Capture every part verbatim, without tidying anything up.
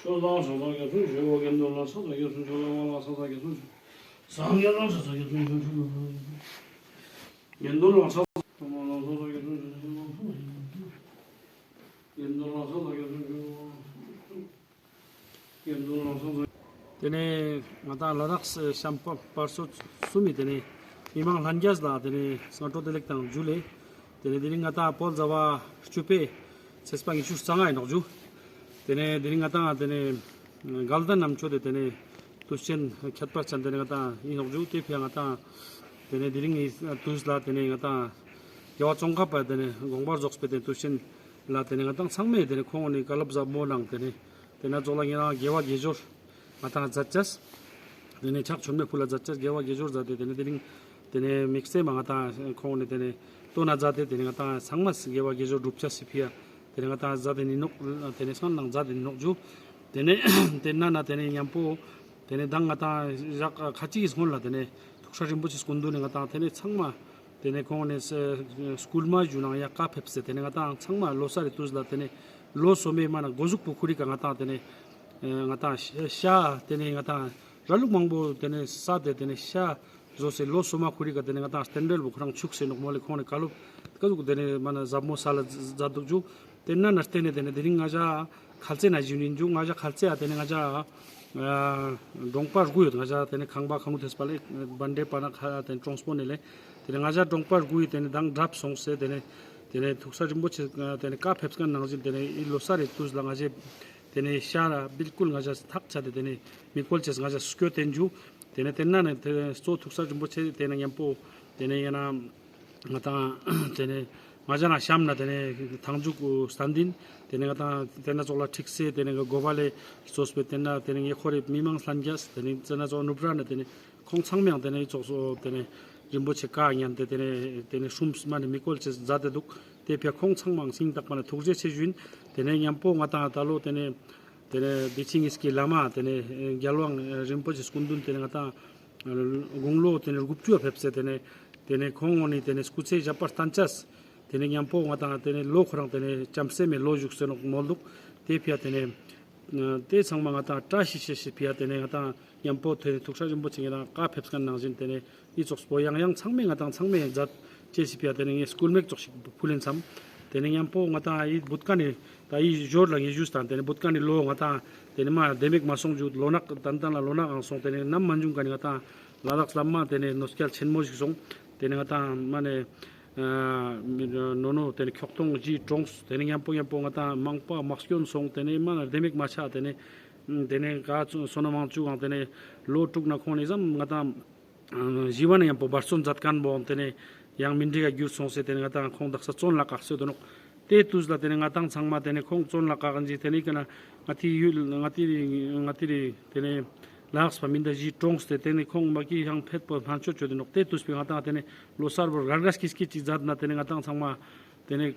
ཆོས་བླ་ན་མཆོག་ས་རྒྱ་མཚོ་ཞུ་བ། དགེ་འདུན་ལ་ས་རྒྱ་མཚོ་ཞུ་བ། དགེ་འདུན་ལ་ས་རྒྱ་མཚོ་ཞུ་བ། དགེ་འདུན་ལ་ས་རྒྱ་མཚོ་ཞུ་བ། དགེ་འདུན་ལ་ས་རྒྱ་མཚོ་ཞུ་བ། དགེ་འདུན་ལ་ས་རྒྱ། དེ་ནས་ང་དང་ལ་དྭགས་ཤམ་བྷ་བར་སོ་གསུམ་མི་དེ་ནས་མི་མང་ལྷན་རྒྱས་ལ་དེ་ནས་སྔ་དྲོ་བདེ་ལེགས་དང་ཇུ་ལེ། དེ་ནས་དེ་རིང་ང་དང་བོད་ཟླ་བ་བཅུ་པའི་ཚེས་པ་ཉི་ཤུ་རྩ་ལྔ་ཡིན་ནོག་ཇུ། དེ་ནས་དེ་རིང་ང་དང་དེ་ནས་དགའ་ལྡན་ནམ་མཆོད་དེ་དེ་ནས་དུས་ཆེན་ཁྱད་པར་ཅན་དེ་ནས་ང་དང་ཡིན་ནོག་ཇུ། དེ་ཕི་ཡ་ང་དང་དེ་ནས་དེ་རིང་ངི་དུས་ལ་དེ་ནས་ང་དང་རྒྱལ་བ་ཙོང་ཁ་པ་དེ་ནས་དགོངས་པ་རྫོགས་པའི་དེ་ནས་དུས་ཆེན་ལ་དེ་ནས་ང་དང་ཚང་མས་དེ་ནས་ཁོང་ནི་བཀའ་སློབ་ཟབ་མོ་གནང་། དེ་ནས་དེ་ན་ཙོགས་ལ་ངེ་རང་དགེ་བ་དགེ་སྦྱོར་ང་དང་མཛད་ཅེས། དེ་ནས་ཕྱག་མཆོད་མེ་ཕུལ་ལ་མཛད་ཅེས་དགེ་བ་དགེ་སྦྱོར་མཛད་དེ་དེ་ནས་དེ་རིང་དེ་ནས་དམིགས་བསལ་མ་ང་དང་ཁོང་ནས་དེ་ནས་ལྟོ་ན་མཛད་དེ་དེ་ནས་ང་དང་ཚང་མས་དགེ་བ་དགེ་སྦྱོར་སྒྲུབ་ཅེས་སི་ཕི་ཡ་དེ་ནས་ང་དང་མཛད་དེ་ནི་ནོག། དེ་ནས་སང་ནང་མཛད་དེ་ནི་ནོག་ཇུ། དེ་ནས་དེ་ན་ན་དེ་ནས་མཉམ་པོ་དེ་ནས་མདང་ང་དང་ཞག་ཁ་ཅིག་གི་སྔོན་ལ་དེ་ནས་ཐུགས་སྲས་རིན་པོ་ཆེ་སྐུ་མདུན་ནས་ང་དང་དེ་ནས་ཚང་མ་དེ་ནས་ཁོང་ནས་སྐུལ་མ་ཞུ་ནང་ཡ་བཀའ་ཕེབས་སེ་དེ་ནས་ང་དང་ཚང་མ་ལོ་གསར་རི་དུས་ལ་དེ་ནས་ལོ་སོ་མའི་མ་ན་གོ་ཟུག་པོ་ཁུ་རི་ཀ་ང་དང་དེ་ནས་ང་དང་ཤ་དེ་ནས་ང་དང་ར་ལུག་མང་པོ་དེ་ནས་ས་དེ་དེ་ནས་ཤ་བཟོ་སེ་ལོ་སོ་མ་ཁུ་རི་ཀ་དེ་ནས་ང་དང་རྟེན་འབྲེལ་བོ་ཁོ་རང་ཆུག་སེ་ནོག་མོལ་ལེ། ཁོང་ནས་བཀའ་སློབ་ཀ་ཟུག་དེ་ནས་མ་ན་ཟབ་མོ་ས་ལ་མཛད་འདུག་ཇུ། དེ་ན་ན་བརྟེན་ནས་དེ་ནས་དེ་རིང་ང་ཞ་ཁལ་ཙེ་ན་ཞུ་ནིན་ཇུ། ང་ཞ་ཁལ་ཙེ་ཨ་དེ་ནས་ང་ཞ་གྲོང་པ་དགུ་ཡོད། ང་ཞ་དེ་ནས་ཁང་པ་ཁང་ངུ་ཐེས་པ་ལེ་བན་ཌེ་པ་ན་ཁ་དེ་ནས་གྲོང་སྤོ་ནས་ལེ། དེ་ནས་ང་ཞ་གྲོང་པ་དགུ་ཡི་དེ་ནས་མདང་གྲབས་སོང་སེ་དེ་ནས་དེ་ནས་ཐུགས་སྲས་རིན་པོ་ཆེ་དེ་ནས་བཀའ་ཕེབས་མཁན་ནང་བཞིན་དེ་ནས་ཨི་ལོ་གསར་རི་དུས་ལ་ང་ཞ་དེ་ནས་ཤ་ར་བིལ་ཀུལ་ང་ཞ་ཐག་ཆད་དེ་དེ་ནས་མི་བཀོལ་ཅེས་ང་ཞ་སྐྱོད་དེན་ཇུ། དེ་ནས་དེ་ན་ནས་དེ་གཙོ་ཐུགས་སྲས་རིན་པོ་ཆེ་དེ་ནས་མཉམ་པོ་དེ་ནས་ཡང་ན་ང་དང་དེ་ནས་ང་ཞ་ན་ཤམ་ན་དེ་ནས་ཐང་ཇུག་སྟན་དིན། དེ་ནས་ང་དང་དེ་ན་ཙོགས་ལ་ཁྲིག་སེ་དེ་ནས་གོ་བ་ལེ་སོས་པའི་དེ་ན་དེ་ནས་ངེ་ཁོ་རེ་མི་མང་ལྷན་རྒྱས་དེ་ནས་དེ་ན་ཙོགས་ནུབ་ར་ན་དེ་ནས་ཁོང་ཚང་མའང་དེ་ནས་ཙོགས་སོ་དེ་ནས་རིན་པོ་ཆེ་བཀའ་ཉན་ཏེ་དེ་ནས་དེ་ནས་སྲུང་མ་ནས་མི་བཀོལ་ཅེས་མཛད་དེ་འདུག། དེ་ཕི་ཁོང་ཚང་མའང་སྙིང་ཐག་པ་ནས་ཐུགས་རྗེ་ཆེ་ཞུ་ཡིན། དེ་ནས་མཉམ་པོ་ང་དང་ད་ལོ་དེ་ནས་དེ་ནས་བདེ་ཆེན་གཉིས་ཀྱི་བླ་མ་དེ་ནས་རྒྱལ་དབང་རིན་པོ་ཆེ་སྐུ་མདུན་དེ་ནས་ང་དང་དགུང་ལོ་དེ་ནས་དགུ་བཅུ་ཕེབས་སེ་དེ་ནས་དེ་ནས་ཁོང་ངོ་ནས་དེ་ནས་སྐུ་ཚེ་ཞབས་པད་བརྟན་ཅེས། དེ་ནས་མཉམ་པོ་ང་དང་དེ་ནས་ལོ་ཁོ་རང་དེ་ནས་བྱམས་སེམས་མེ་ལོ་བཞུགས་སེ་ནོག་མོལ་འདུག། དེ་ཕི་ཡ་དེ་ནས་དེ་ཚང་མ་ང་དང་བཀྲ་ཤིས་ཤེས་ཤིས་ཕི་ཡ་དེ་ནས་ང་དང་མཉམ་པོ་དེ་ནས་ཐུགས་སྲས་རིན་པོ་ཆེ་ངེ་རང་བཀའ་ཕེབས་མཁན་ནང་བཞིན་དེ་ནས་ཨི་ཙོགས་པོ་ཡང་ཡང་ཚང་མས་ང་དང་ཚང་མས་མཛད་ཅེས་སི་ཕི་ཡ་དེ་ནས་ངས་སྐུལ་མེད་ཙོགས་ཤིག་ཕུལ་ཡིན་བསམ། དེ་ནས་མཉམ་པོ་ང་དང་ཨི་བུད་ཀ་ནས་ད་ཨི་ཞོར་ལ་ངས་ཞུས་དང་དེ་ནས་བུད་ཀ་ནས་ལོ་ང་དང་དེ་ནས་མ་ལྡེ་མིག་མ་སོང་ཇུ། ལོ་ནག་ཏན་ཏན་ལ་ལོ་ནག་ཨང་སོང་། དེ་ནས་ནམ་མ་འཇུང་ག་ནས་ང་དང་ལ་དྭགས་ལ་མ་དེ་ནས་གནོད་སྐྱལ་ཆེན་མོ་ཞིག་སོང་། དེ་ནས་ང་དང་མ་ནས་ཨ་མི་ནོ་ནོ་དེ་ནས་ཁྱོག་ཐོང་ཇི་གྲོངས། དེ་ནས་མཉམ་པོ་མཉམ་པོ་ང་དང་མང་པ་མ་སྐྱོན་སོང་། དེ་ནས་མ་ན་ལྡེ་མིག་མ་ཆ། དེ་ནས་དེ་ནས་ག་སོ་ན་མང་ཆུ་གང་དེ་ནས་ལོ་དྲུག་ན་ཁོང་ནས་ཙམ་ང་དང་ཞི་བ་ནས་མཉམ་པོ་འབད་བརྩོན་མཛད་མཁན་པོ་དེ་ནས་ཡང་མི་འགྲིག་ག་འགྱུར་སོང་སེ་དེ་ནས་ང་དང་ཁོང་དག་ས་བཙོན་ལ་བཀག་སེ་དོ་ནོག། དེ་དུས་ལ་དེ་ནས་ང་དང་ཚང་མ་དེ་ནས་ཁོང་བཙོན་ལ་བཀག་ཅིག་དེ་ནས་ཀ་ན་ང་ཏི་ཡུལ་ང་ཏི་རི་ང་ཏི་རི་དེ་ནས་ལ་དྭགས་པ་མི་འདི་ཞིག་གྲོངས་ཏེ་དེ་ནས་ཁོང་མ་གི་ཡང་ཕེད་པོ་ཕན་ཆོད་ཆོད་དེ་ནོག། དེ་དུས་པའི་ང་དང་དེ་ནས་ལོ་གསར་པོ་རྒ་རྒ་སྐྱིད་སྐྱིད་ཅིག་མཛད་ན་དེ་ནས་ང་དང་ཚང་མ་དེ་ནས་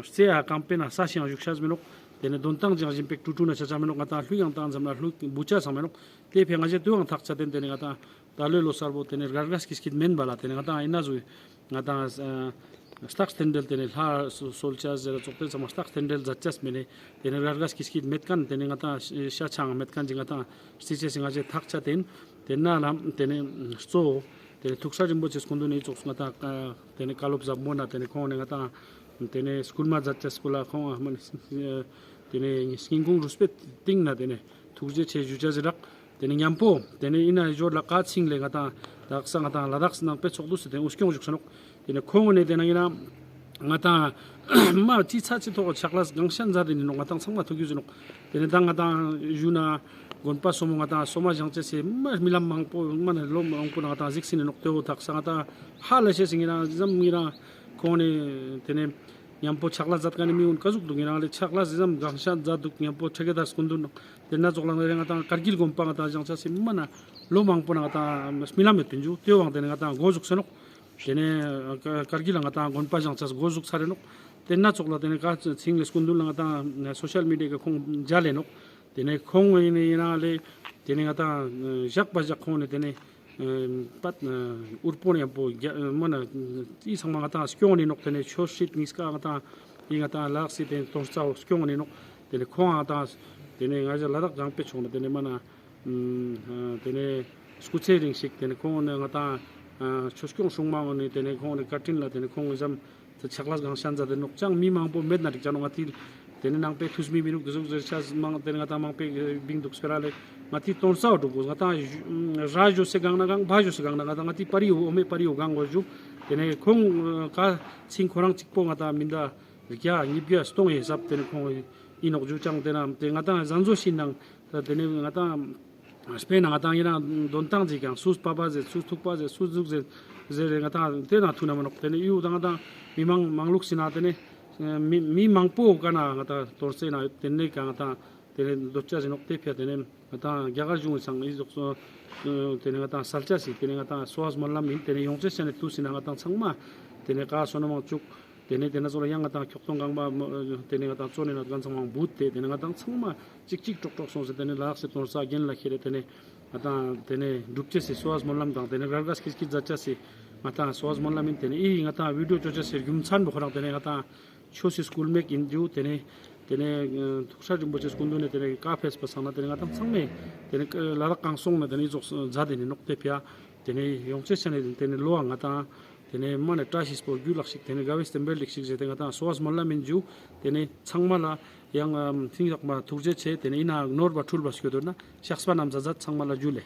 རྩེ་ཡ་རྐང་པའི་ན་ས་ཞིང་བཞུགས་ཤེས་མི་ནོག། དེ་ནས་དོན་ཏང་ཅང་བཞིན་པའི་ཀྲུ་ཀྲུ་ན་ཆ་ཆ་མི་ནོག། ང་དང་ལྷུ་ཡང་བཏང་ཙམ་ན་ལྷུ་བུ་ཆ་ཚང་མི་ནོག། དེ་ཕི་ང་ཞེ་དུའང་ཐག་ཆད་དེ་ནས་ང་དང་ད་ལོའི་ལོ་གསར་པོ་དེ་ནས་རྒ་རྒ་སྐྱིད་སྐྱིད་མེན་པ་ལ་དེ་ནས་ང་དང་ཨི་ན་ཟུ་ང་དང་ཨ་རྟགས་རྟེན་འབྲེལ་དེ་ནས་ལྷ་གསོལ་ཅེས་ཟེར་ཙོགས་དེ་ཚང་མ་རྟགས་རྟེན་འབྲེལ་མཛད་ཅེས་མེད་ནས་དེ་ནས་རྒ་རྒ་སྐྱིད་སྐྱིད་མེད་མཁན་དེ་ནས་ང་དང་ཤ་ཆང་མེད་མཁན་ཅིག་ང་དང་རྩི་ཅེས་སི་ང་ཞེ་ཐག་ཆད་དེ་དེ་ན་ལ་དེ་ནས་གཙོ་བོ་དེ་ནས་ཐུགས་སྲས་རིན་པོ་ཆེ་སྐུ་མདུན་ནས་ཙོགས་ང་དང་དེ་ནས་བཀའ་སློབ་ཟབ་མོ་ན་དེ་ནས་ཁོང་ནས་ང་དང་དེ་ནས་སྐུལ་མ་མཛད་ཅེས་སྐུ་ལ་ཁོང་ཨ་མ་ནས་དེ་ནས་སྙིང་ཁུང་རུས་པའི་གཏིང་ན་དེ་ནས་ཐུགས་རྗེ་ཆེ་ཞུ་ཅེས་ཟེར་རག། དེ་ནས་མཉམ་པོ་དེ་ནས་ཨི་ན་ཞོར་ལ་ཀ་ཚིང་ལས་ང་དང་དག་ས་ང་དང་ལ་དྭགས་ནང་པའི་ཚོགས་འདུ་ཟེར་དེ་འུ་སྐྱོང་བཞུགས་ས་ནོག། དེ་ནས་ཁོང་ནས་དེ་ན་ཨི་ན་ང་དང་མ་ཅི་ཚ་ཅི་ཐོག་ཕྱག་ལས་གང་ཤ་མཛད་དེ་ནི་ནོག། ང་དང་ཚང་མ་ཐུགས་རྒྱུས་ཟེར་ནོག། དེ་ནས་ད་ང་དང་ཞུ་ན་དགོན་པ་སོ་མོ་ང་དང་སོ་མ་བཞེངས་ཅེས་སི་མ་རྨི་ལམ་མང་པོ་མ་ནས་ལོ་མང་པོ་ན་ང་དང་གཟིགས་སེ་ནི་ནོག། དེ་བོ་དག་ས་ང་དང་ཧ་ལས་ཤེས་སི་ངེ་རང་ཟམ་ངེ་རང་ཁོང་ནས་དེ་ནས་མཉམ་པོ་ཕྱག་ལས་མཛད་མཁན་ནི་མི་ཀུན་ཀ་ཟུག་འདུག། ངེ་རང་ལས་ཕྱག་ལས་ཟེ་ཙམ་གང་ཤ་མཛད་འདུག། མཉམ་པོ་ཁྲེ་གེ་དར་སྐུ་མདུན་དེ་ན་ཙོགས་ལ་ངེ་རང་ང་དང་ཀར་གིལ་དགོན་པ་ང་དང་བཞེངས་ཅེས་སི་མ་ན་ལོ་མང་པོ་ན་ང་དང་རྨི་ལམ་མེད་དུ་འཇུག། དེ་བོའང་དེ་ནས་ང་དང་འགོ་བཙུགས་སེ་ནོག། དེ་ནས་ཀར་གིལ་ལ་ང་དང་དགོན་པ་བཞེངས་ཅེས་འགོ་བཙུགས་ཚར་རེ་ནོག། ཏེ་ན་ཙོགས་ལ་ཏེ་ནེ་ཀ་ཚིང་ལེ་སྐུ་མདུན་ལ་ང་དང་སོ་ཤལ་མི་ཌི་ཡ་གི་ཁོང་མཇལ་ལེ་ནོག། ཏེ་ནེ་ཁོང་ཨིན་ན་ལེ་ཏེ་ནེ་ང་དང་ཞག་པ་ཞག་ཁོང་ནེ་ཏེ་ནེ་པད་འུར་པོ་ནེ་ཡང་པོ་མ་ན་ཨི་ཚང་མ་ང་དང་སྐྱོང་ནེ་ནོག། ཏེ་ནེ་ཆོས་སྲིད་གཉིས་ཀ་ང་དང་ཨི་ང་དང་ལ་དྭགས་སི་ཏེ་དོན་རྩ་བོ་སྐྱོང་ནེ་ནོག། ཏེ་ནེ་ཁོང་ང་དང་ཏེ་ནེ་ང་ཞ་ལ་དྭགས་གང་པེ་ཆོག་ན་ཏེ་ནེ་མ་ན་ཏེ་ནེ་སྐུ་ཚེ་རིང་ཞིག་ཏེ་ནེ་ཁོང་ནེ་ང་དང་ཆོས་སྐྱོང་སྲུང་མ་འོ་ནེ་ཏེ་ནེ་ཁོང་ནེ་བཀའ་དྲིན་ལ་ཏེ་ནེ་ཁོང་ངི་ཟམ་ཏེ་ཕྱག་ལས་གང་ཤན་མཛད་དེ་ནོག། ཅང་མི་མང་པོ་མེད་ན་འགྲིག་ཅ་ནོག། ང་ཏི་ཏེ་ནེ་ནང་པའི་ཐུས་མི་མི་ནུག་ཏེ་ཟུག་ཟེར་ཆ་མང་ཏེ་ནེ་ང་དང་མང་པོའི་བིང་འདུག་སྤེ་ར་ལེ་ང་ཏི་དོན་རྩ་བོ་འགྲུབ་གོས། ང་དང་ར་ཞོ་སེ་གང་ན་གང་བ་ཞོ་སེ་གང་ན་ང་དང་ང་ཏི་པ་རི་འོ་འོ་མེ་པ་རི་འོ་གང་གོས་ཞུ། ཏེ་ནེ་ཁོང་ཀ་ཚིང་ཁོ་རང་གཅིག་པོ་ང་དང་མི་འདའ་བརྒྱ་ཉིས་བརྒྱ་སྟོང་ཡི་ཧི་སབ་ཏེ་ནེ་ཁོང་ཨིན་ནོག་ཞུ། ཅང་ཏེ་ན་ཏེ་ང་དང་ཟན་ཟོ་ཤིན་ནང་ཏེ་ནེ་ང་དང་སྤེར་ན་ང་དང་ཨིན་ན་དོན་ཏང་ཅིག་ཀྱང་སུ་པ་པ་ཟེར་སུ་ཐུག་པ་ཟེར་སུ་ཟུག་ཟེར་ཟེར་རེ་ང་དང་ཏེ་ན་ཐུག་ན་མ་ནོག། ཏེ་ནེ་ཡུ་དང་ང་དང་མི་མང་མང་ལུགས་སི་ན་ཏེ་ནེ་མི་མི་མང་པོ་ཀ་ན་ང་དང་དོན་རྩེ་ན་ཏེ་ནེ་ཀ་ང་དང་ཏེ་ནེ་འདོད་ཆ་ཟེར་ནོག། ཏེ་ཕི་ཡ་ཏེ་ནེ་ང་དང་རྒྱ་གར་གཞུང་ཚང་ཨི་ཟོག་སོ་ཏེ་ནེ་ང་དང་སལ་ཆ་སི་ཏེ་ནེ་ང་དང་སོ་བ་སྨོན་ལམ་ཨིན། ཏེ་ནེ་ཡོང་ཆེ་ཆ་ནེ་ཏུས་སི་ན་ང་དང་ཚང་མ་ཏེ་ནེ་ཀ་སོ་ན་མང་ཅུག། ཏེ་ནེ་ཏེ་ན་ཙོགས་ལ་ཡང་ང་དང་ཁྱོག་ཐོང་གང་མ་ཏེ་ནེ་ང་དང་ཙོ་ནེ་ན་གང་ཚང་མ་བུད་དེ་ཏེ་ནེ་ང་དང་ཚང་མ་ཅིག་ཅིག་ཀྲོག་ཀྲོག་སོང་སེ་ཏེ་ནེ་ལ་དྭགས་སི་དོན་རྩ་རྒྱན་ལ་ཁྱེར་རེ་ཏེ་ནེ་ང་དང་ཏེ་ནེ་འགྲུབ་ཅེས་སི་སོ་བ་སྨོན་ལམ་དང་ཏེ་ནེ་ར་རྒ་སྐྱིད་སྐྱིད་མཛད་ཅེས་སི་ང་དང་སོ་བ་སྨོན་ལམ་ཨིན། ཏེ་ནེ་ཨི་ང་དང་བི་ཌི་ཡོ་ཅོ་ཅེས་སི་རྒྱུ་མཚན་བོ་ཁོ་རང་ཏེ་ནེ་ང་དང་ཆོས་སི་སྐུལ་མེད་ཨིན་རྒྱུ། ཏེ་ནེ་ཏེ་ནེ་ཐུགས་སྲས་རིན་པོ་ཆེ་སྐུ་མདུན་ནེ་ཏེ་ནེ་ཀ་ཕེབས་པ་སང་ན་ཏེ་ནེ་ང་དང་ཚང་མས་ཏེ་ནེ་ལ་དྭགས་གང་སོང་ན་ཏེ་ནེ་ཨི་ཙོགས་མཛད་དེ་ནི་ནོག། ཏེ་ཕི་ཡ་ཏེ་ནེ་ཡོང་ཆེ་ཆ་ནེ་ཏེ་ནེ་ལོ་ང་དང་ཏེ་ནེ་མ་ནེ་བཀྲ་ཤིས་པོ་རྒྱུ་ལག་ཞིག་ཏེ་ནེ་དགའ་བའི་སྟེམ་པེ་ལིག་ཞིག་ཟེར་ཏེ་ང་དང་སོ་བ་སྨོན་ལམ་ཨིན་རྒྱུ། ཏེ་ནེ་ཚང་མ་ལ་ཡང་ཨམ་ཐིང་ཡག་མ་ཐུགས་རྗེ་ཆེ། ཏེ་ནེ་ཨི་ན་ནོར་བ་འཁྲུལ་བ་སྐྱོད་དོ་ན་ཤགས་པ་ནམ་ཟ་ཟ་ཚང་མ་ལ་ཇུ་ལེ།